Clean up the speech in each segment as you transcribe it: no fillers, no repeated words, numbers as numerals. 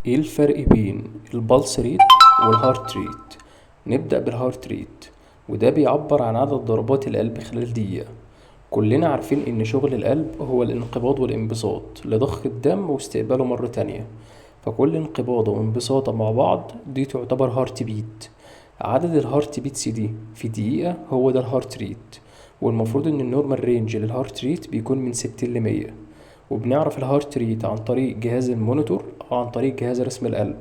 ايه الفرق بين ال pulse rate وال heart rate؟ نبدأ بال heart rate، وده بيعبر عن عدد ضربات القلب خلال دقيقة. كلنا عارفين ان شغل القلب هو الانقباض والانبساط لضخ الدم واستقباله مرة تانية، فكل انقباض وانبساطة مع بعض دي تعتبر heart beat. عدد ال heart beats دي في دقيقة هو ده ال heart rate، والمفروض ان ال normal range لل heart rate بيكون من 60 ل 100. وبنعرف ال heart rate عن طريق جهاز ال monitor او عن طريق جهاز رسم القلب.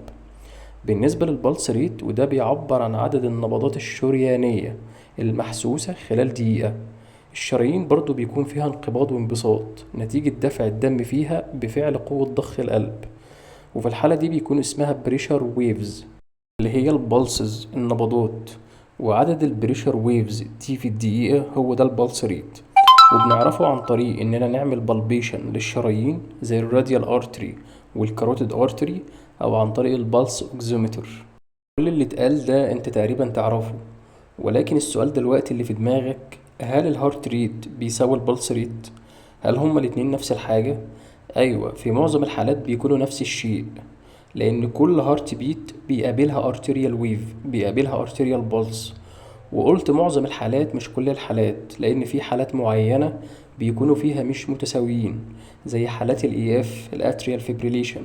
بالنسبة لل pulse rate، وده بيعبر عن عدد النبضات الشريانية المحسوسة خلال دقيقة. الشرايين برضو بيكون فيها انقباض وانبساط نتيجة دفع الدم فيها بفعل قوة ضخ القلب، وفي الحالة دي بيكون اسمها pressure waves اللي هي ال pulses النبضات، وعدد ال pressure waves دي في الدقيقة هو ده ال pulse rate. وبنعرفه عن طريق اننا نعمل palpation للشرايين زي ال radial artery وال carotid artery، او عن طريق ال pulse oximeter. كل اللي اتقال ده انت تقريبا تعرفه، ولكن السؤال دلوقتي اللي في دماغك: هل ال heart rate بيساوي ال pulse rate؟ هل هما الاتنين نفس الحاجة؟ ايوه، في معظم الحالات بيكونوا نفس الشيء، لان كل heart beat بيقابلها arterial wave، بيقابلها arterial pulse. وقلت معظم الحالات مش كل الحالات، لان في حالات معينة بيكونوا فيها مش متساويين، زي حالات ال AF، ال atrial fibrillation،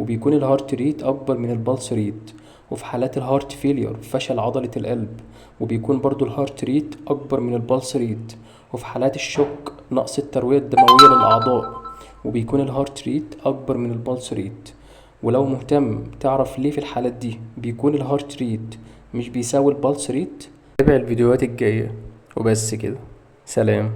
وبيكون ال heart rate اكبر من ال pulse rate. وفي حالات ال heart failure، فشل عضلة القلب، وبيكون برضو ال heart rate اكبر من ال pulse rate. وفي حالات ال shock، نقص التروية الدموية للأعضاء، وبيكون ال heart rate أكبر من ال pulse rate. ولو مهتم تعرف ليه في الحالات دي بيكون ال heart rate مش بيساوي ال pulse rate، تابع الفيديوهات الجاية. وبس كده، سلام.